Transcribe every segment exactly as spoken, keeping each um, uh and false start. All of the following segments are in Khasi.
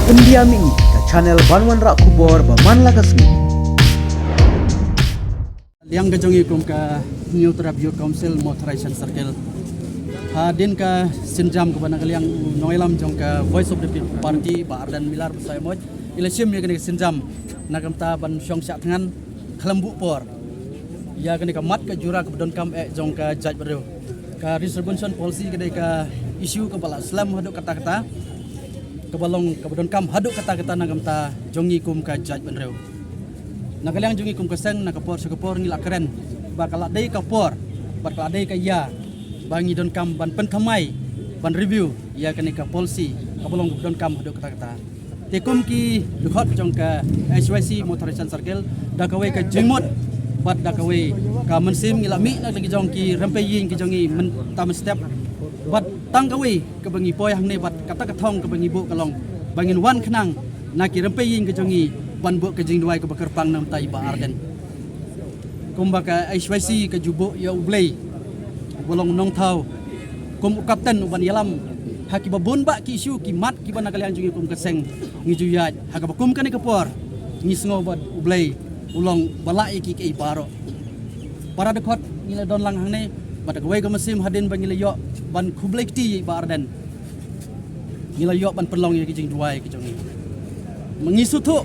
India Mihni, ka channel ban wanrah khubor ba man la ka sngi. Liang ka jong i kum ka Hynñiewtrep Youth Council Mawthadraishan Circle. Hadien ka sienjam kaba na ka liang u nongïalam jong ka Voice of the People Party Bah Ardent Miller Basaiawmoit, i la shim ïa kane ka sienjam na ka bynta ban shong shah thngan khlem buh por ïa kane ka mat ka jura kaba donkam eh jong ka jaitbynriew. Ka reservation policy ka dei ka issue kaba la slem haduh katta katta, kaba long kaba donkam haduh katta katta na ka bynta jong ngi kum ka jaitbynriew. Na ka liang jong ngi kum ka seng, na ka por sha ka por ngi la kren ba ka la dei ka por bad ka la dei ka ïa ba ngi donkam ban pynthymmai, ban review ïa kane ka policy kaba long kaba donkam haduh katta katta. Te kum ki dkhot jong ka H Y C Mawthadraishan Circle, da kawei ka jingmut bad da kawei ka mynsiem ngi la mih na ka jong ki rympei ïing ki jong ngi mynta mynstep. Bad tang kawei kaba ngi poi hangne bad kata ka thong kaba ngi buh ka long ba ngin wan khnang na ki rympei ïing ki jong ngi ban buh ka jingduwai kaba kyrpang na ka bynta i Bah Ardent. Kumba ka H Y C ka ju buh ïa U Blei uba long nongthaw kum u kapten uban ïalam ha kiba bun bah ki issue ki mat kiba na ka liang jong ngi kum ka seng ngi ju ïaid. Ha kaba kum kane ka por ngi sngew ba U Blei u long ba lah ïa ki kaei baroh. Para dkhot, ngi la don lang hangne bad da kawei ka mynsiem hadien ba ngi la ïoh ban khublei kti ïa i Bah Ardent, ngi la ïoh ban pynlong ïa ki jingduwai ki jong ngi. Ma ngi sngewthuh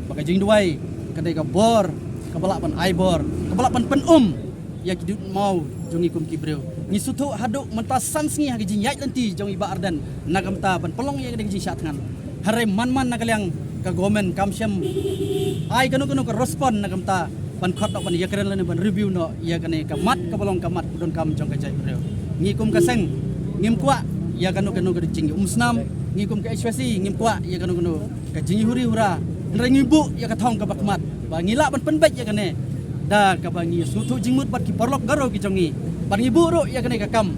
ba ka jingduwai ka dei ka bor kaba lah ban ai bor, kaba lah ban pynum ïa ki dud maw jong ngi kum ki briew. Ngi sngewthuh haduh mynta san sngi ha ka jingïaid lynti jong i Bah Ardent na ka bynta ban pynlong ïa ka dei ka jingshah thngan. Hynrei man man na ka liang ka government kam shym ai kano kano ka respond na ka bynta ban khot noh, ban ïakren lane ban review noh ïa kane ka mat kaba long ka mat kaba donkam jong ka jaitbynriew. Ngi kum ka seng ngim kwah ïa kano kano ka jingïaumsnam, ngi kum ka H Y C ngim kwah ïa kano kano ka jingïahuri hura. Hynrei ngi buh ïa ka thong kaba khmat ba ngi lah ban pynbeit ïa kane da kaba ngi sngewthuh jingmut bad ki paralok Garo ki jong ngi, bad ngi buh ruh ïa kane ka kam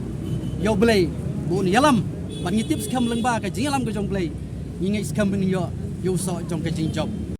ïa U Blei ba un ïalam, bad ngi tip skhem lyngba ka jingïalam ka jong U Blei ngi ngeit skhem ba ngin ïoh ïa u soh jong ka jingjop.